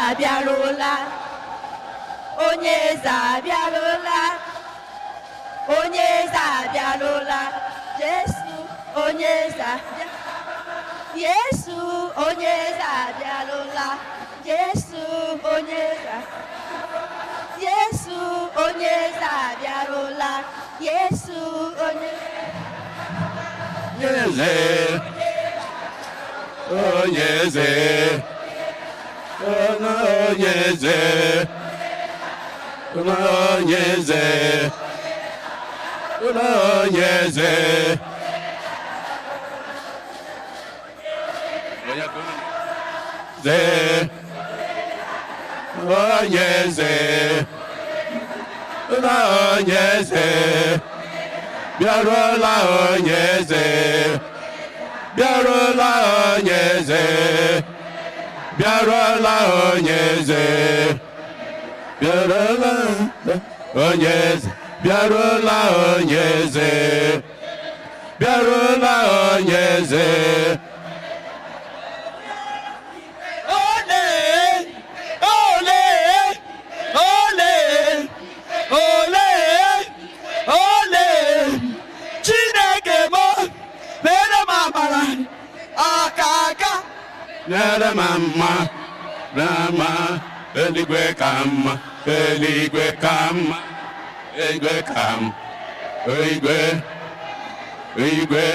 Abịarụla, onye eze abịarụla, onye eze abịarụla, Jesu onye eze abịa, Yesu onye eze abịarụla, Jesu onye eze, Yesu onye eze abịarụla, Yesu onye eze, onye eze, onye eze, onye eze, onye eze. Eze, onye eze, onye eze, bịaruola onye eze, bịaruola onye eze, bịaruola onye eze, bịaruola onye eze, bịaruola onye eze, bịaruola onye eze. Ole, ole, ole, ole, ole, Chineke m, mere m amara, aka aka. Nyere m mma, na mma, eluigwe ka mma, eluigwe ka mma, eluigwe ka mma, igwe, igwe,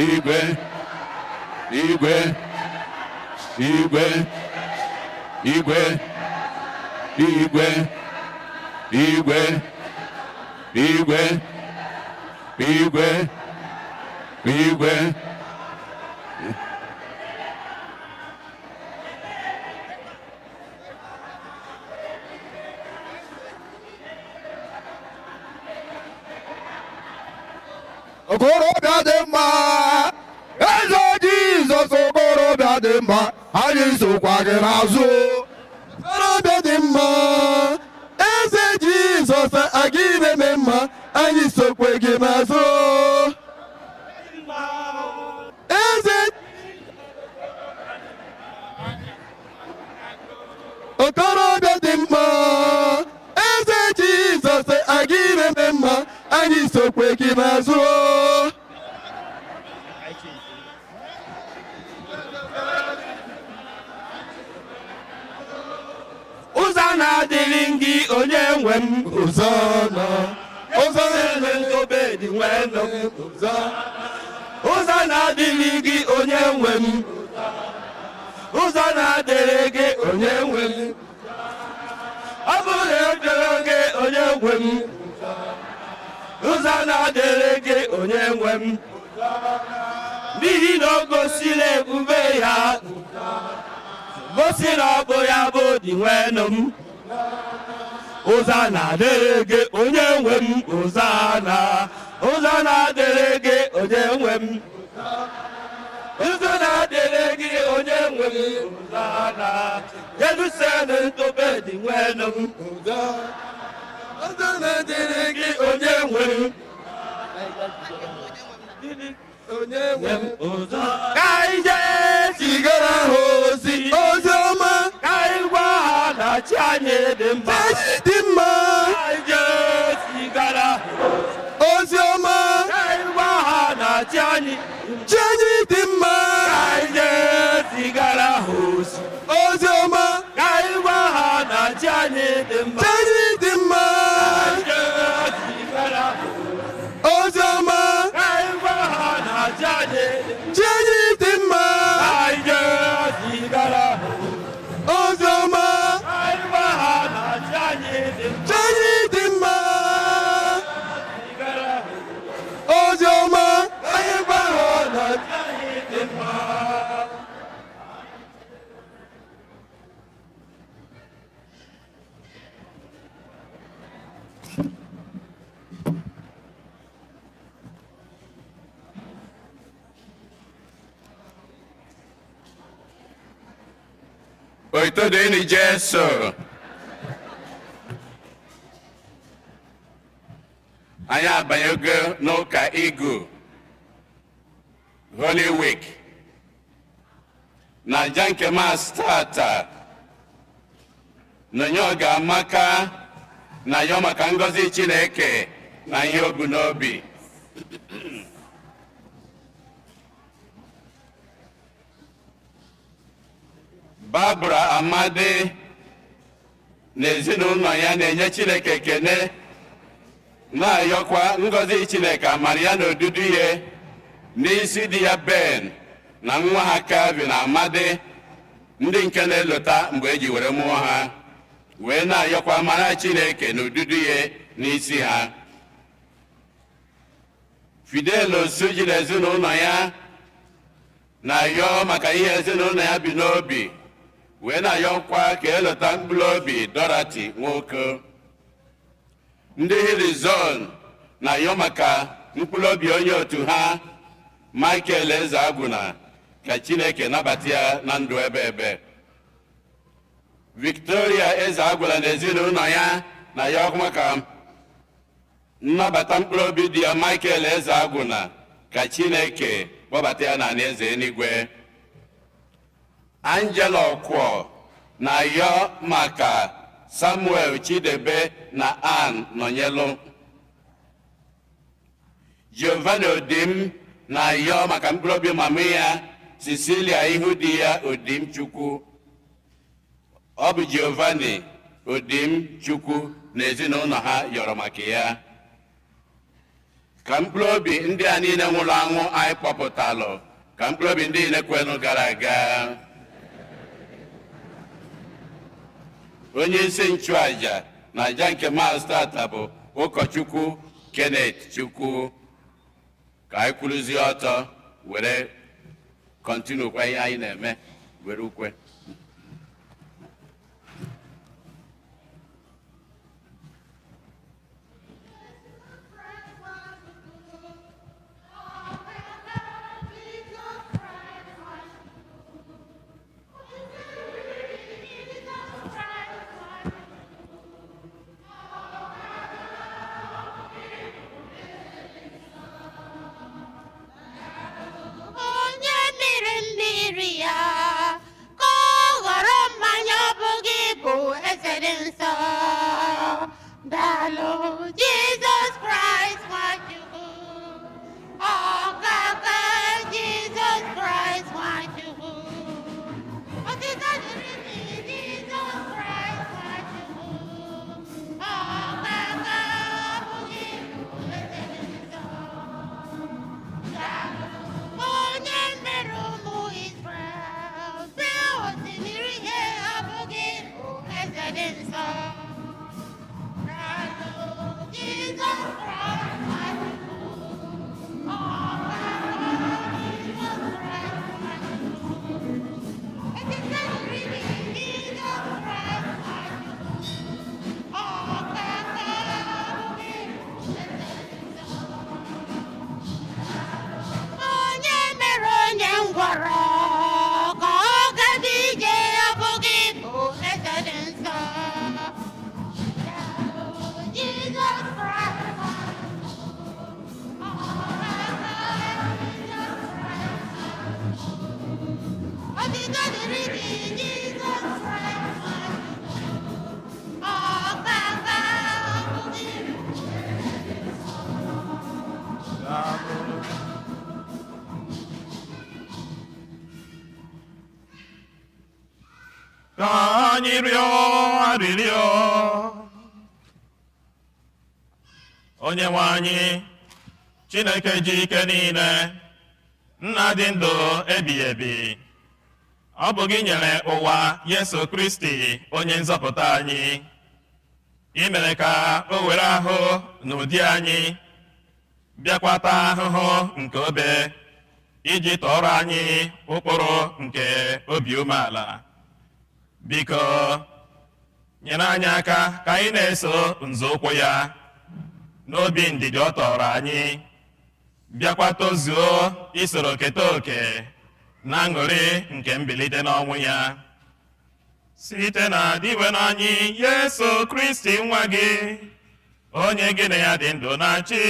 igwe, igwe, igwe, igwe, igwe, igwe, igwe, igwe, igwe. Okorobịa dị mma, eze Jizọs, okorobịa dị mma, anyị sokwa gị n'azụ. Okorobịa dị mma, eze Jizọs, aga na-eme mma, anyị sokwe gị n'azụ. Eze okorobịa dị mma, eze Jizọs, aga na-eme mma, anyị sokwe gị n'azụ. Ụzọ na-adịghị gị onye nwe m, Hosanna, Hosanna ntobe dị nwenụ m. Ụzọ na-adịghị gị onye nwe m, ụzọ na-adịghị gị onye nwe m, ọ bụrụ na edere gị onye nwe m, ụzọ na-adịghị gị onye nwe m, n'ihi na o gosila ebube ya, gosi na ọ bụ ya bụ dị nwenụ m. Ụzọ na-adịghị gị onye nwe m, ụzọ na, ụzọ na-adịghị gị onye nwe m, ụzọ na-adịghị gị onye nwe m, ụzọ na Jerusalem ntobe dị nwenụ m, ụzọ na-adịghị gị onye nwe m, onye nwe m. Ụzọ ka anyị jee Zigara ha ozi, ozi ọma, ka anyị gwa ha na chi anyị dị mma, anyị dị mma, ka anyị jee zigara ha ozi ọma, ka anyị gwa ha na chi anyị, chi anyị dị mma, ka anyị jee zigara ha ozi, ozi ọma, ka anyị gwa ha na chi anyị dị mma, chi anyị dị mma, ka anyị jee zigara ha ozi ọma, ka anyị gwa ha na chi anyị dị mma, chi anyị dị mma, ka anyị jee zigara ha ozi ọma, ka anyị gwa ha na chi anyị dị mma, chi anyị dị mma, zigara ha ozi ọma, anyị gwa ha na chi anyị dị mma. Oito dịrị Jesu. Anyị abanyego n'ụka Igu Holy Week. Na aja nke Mass tata Nonye Ọgamaka na-ayọ maka ngọzi Chineke na ihe o bu n'obi. Barbara Amadi na ezinụlọ ya na-enye Chineke ekene, na-ayọkwa ngọzi Chineke, amara ya na odudu ya n'isi di ya Ben na nwa ha Calvin Amadi, ndị nke na-elota mgbe eji were mụọ ha, wee na-ayọkwa amara Chineke na odudu ya n'isi ha. Fidel Osuji na ezinụlọ ya na-ayọ maka ihe ezinụlọ ya bi n'obi, wee na-ayọkwa ka elota mkpụrụ obi Dorothy Nwoke. Ndị Hilizon na-ayọ maka mkpụrụ obi onye otu ha Michael Ezeagwuna, ka Chineke nabata ya na ndụ ebe ebe. Victoria Ezeagwuna na ezinụlọ ya na-ayọ maka nnabata mkpụrụ obi di ya Michael Ezeagwuna, ka Chineke kpọbata ya na eze eluigwe. Angela Okwọ na-ayọ maka Samuel Chidebe na Ann Nọnyelụ. Giovanni Odim na-ayọ maka mkpụrụ obi mama ya Cecilia ihu di ya Odim Chukwu. Ọ bụ Giovanni Odim Chukwu na ezinụlọ ha yọrọ maka ya. Ka mkpụrụ obi ndị a niile nwụrụ anwụ anyị kpọpụtalụ, ka mkpụrụ obi ndị niile kwenụ gara aga. Onye isi nchụaja na aja nke Mass tata bụ ụkọchukwu Kenneth Chukwu. Ka anyị kwuruzie ọtọ were continue kwa ihe anyị na-eme, were ukwe. Onye mmiri mmiri ya ka ọ ghọrọ mmanya, ọ bụghị bụ eze dị nsọ. Daalụ Jizọs Kraịst Nwachukwu, ọkaka Jizọs Kraịst Nwachukwu. Otito dịrị gị, Jizọs Kraịst Nwachukwu, ọkaka ọ bụghị bụ eze dị nsọ. Onye mere ụmụ Izrel si osimiri ihe abụghị eze dị nsọ. Jizọs Kraịst Nwachukwu, ọkaka Jizọs Kraịst Nwachukwu. Otito dịrị gị, Jizọs Kraịst Nwachukwu, ọkaka abụghị eze dị nsọ. Onye mere onye ngwọrọ ka ọ gaba ije, abụghị bụ eze dị nsọ. Jizọs Kraịst, Otito dịrị gị, Jizọs Kraịst, ọkaka abụghị. Ka anyị rịọ arịrịọ. Onye nwe anyị, Chineke ji ike niile, nna dị ndụ ebighị ebi, ọ bụ gị nyere ụwa Yesu Kristi onye nzọpụta anyị. Ị mere ka o were ahụ n'ụdị anyị, bịakwata ahụhụ nke obe, iji tọọrọ anyị ụkpụrụ nke obi umeala. Biko nyere anyị aka ka anyị na-eso nzọụkwụ ya n'obi ndidi ọ tọrọ anyị, bịakwa tozuo isoro keta oke na aṅụrị nke mbilite n'ọnwụ ya, site na diwe n'anyị Yesu Kristi nwa gị, onye gị na ya dị ndụ na-achị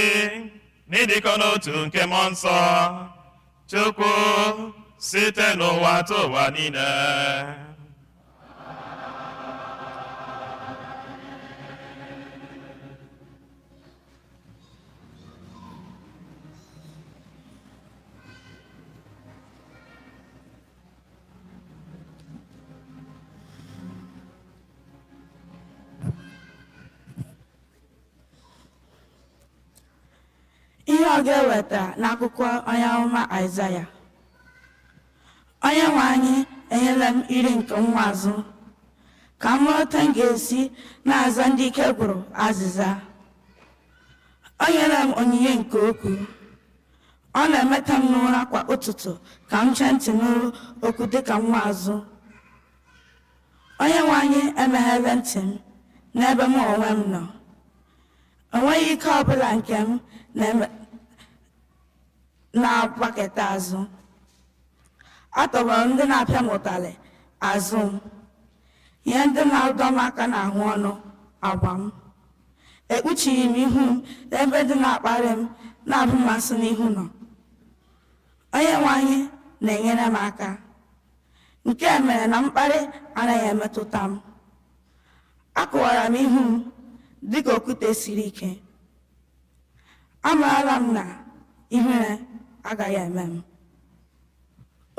n'ịdịkọ n'otu nke mmụọ nsọ Chukwu, site n'ụwa ta ụwa niile. Ihe ọ ga-eweta n'akwụkwọ onye amụma Aịzaya. Onye nwe anyị enyela m iri nke nwa azụ ka m mara m ga-esi na-aza ndị ike gwụrụ azịza. O nyere m onyinye nke okwu. Ọ na-emeta m n'ụra kwa ụtụtụ ka m chee ntị nụrụ okwu dịka nwa azụ. Onye nwe anyị emeghela ntị m n'ebe m onwe m nọ. O nweghị ike ọbụla nke m na-agbaketa azụ. Atọgbọrọ ndị na-apịa m ụtalị azụ m, ihe ndị na-adọ m aka n'ahụ ọnụ agwa m. Ekpuchighị m ihu m n'ebe ndị na-akparị m na-abụ mmasị n'ihu nọ. Onye nwe anyị na-enyere m aka, nke a mere na mkparị anaghị emetụta m. Akụwara m ihu m dịka okwute siri ike. Amaara m na ihere agaghị eme m.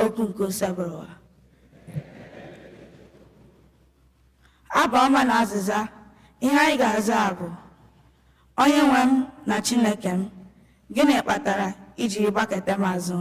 Okwu nke Osebụrụwa. Abụ ọma na azịza. Ihe anyị ga-aza bụ: Onye nwe m na Chineke m, gịnị kpatara iji gbaketa m azụ?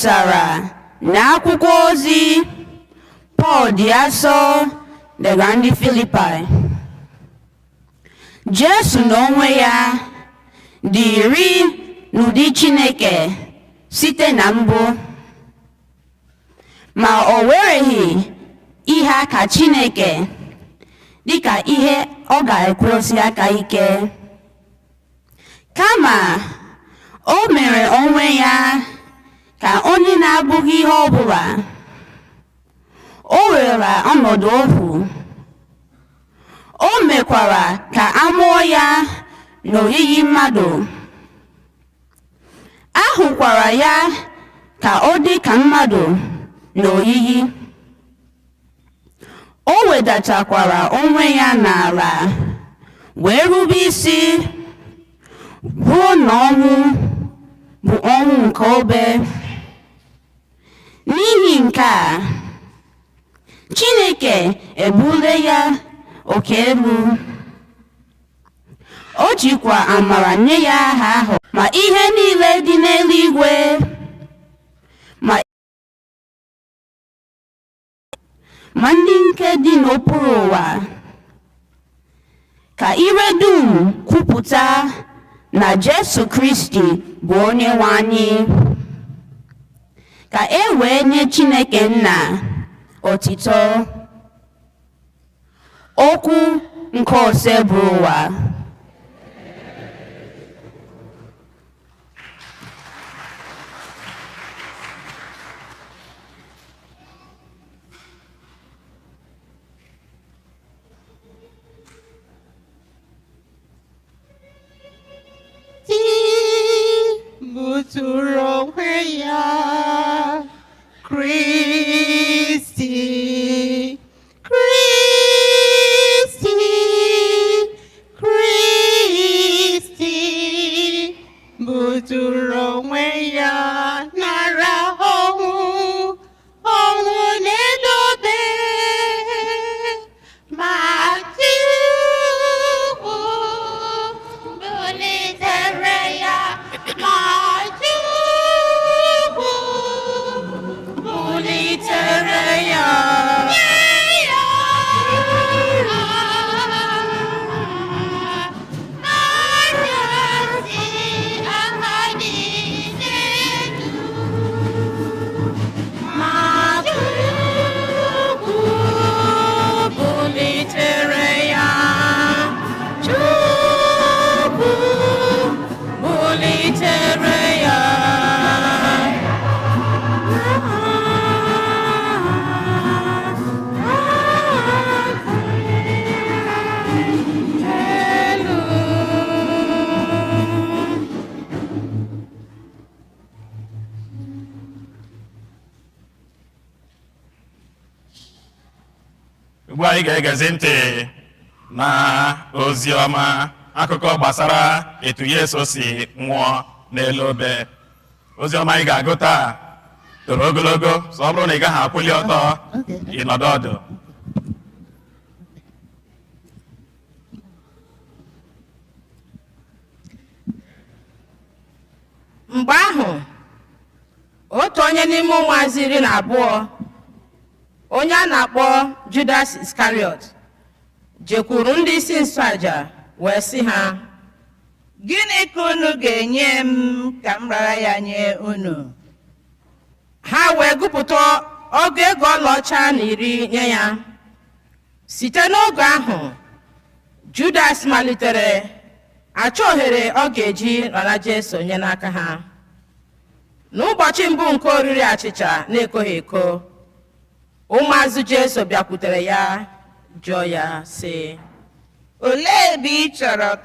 pụtara n'akwụkwọ ozi Pọl dị asọ degara ndị Filipaị. Jesu n'onwe ya dị iri n'ụdị Chineke site na mbụ, ma o wereghị ihe aka Chineke dịka ihe ọ ga-ekwurosi aka ike, kama o mere onwe ya ka onye na-abụghị ihe ọ bụla. O were ọnọdụ ohu, o mekwara ka a mụọ ya n'oyiyi mmadụ. A hụkwara ya ka ọ dị ka mmadụ n'oyiyi. O wedatakwara onwe ya n'ala wee rube isi ruo n'ọnwụ, bụ ọnwụ nke obe. N'ihi nke a, Chineke ebulie ya oke elu. O jikwa amara nye ya aha ahụ, ma ihe niile dị n'eluigwe ma ndị nke dị n'okpuru ụwa, ka ire dum kwupụta na Jesu Kristi bụ Onyenwe anyị, ka e wee nye Chineke Nna otito. Okwu nke Osebụrụwa. Buturu onwe ya, Kristi, Kristi, Kristi, buturu onwe ya nara ọnwụ, ọnwụ na-edobe, ma Chukwu bulitere ya, ma Chukwu bulitere ya. Nye ya kachasị aha niile elu. Ma Chukwu bulitere ya, Chukwu bulitere ya. Ugbu anyị ga-egezi ntị na ozi ọma, akụkọ gbasara etu Yesu si nwụọ n'elu obe. Ozi ọma anyị ga-agụ taa toro ogologo, so ọ bụrụ na ị gaghị akwụli ọtọ, ị nọdụ ọdụ. Mgbe ahụ, otu onye n'ime ụmụazụ 12, onye a na-akpọ Judas Iskariot, jekwuru ndị isi nchụaja wee sị ha, Gịnị ka unu ga-enye m ka m rara ya nye unu? Ha wee gụpụta ọgụ ego ọlaọcha na 10 nye ya. Site n'oge ahụ, Judas malitere achọ ohere ọ ga-eji rara Jesu nye n'aka ha. N'ụbọchị mbụ nke oriri achịcha na-ekoghị eko, ụmụazụ Jesu bịakwutere ya jụọ ya sị, Olee ebe ị chọrọ ka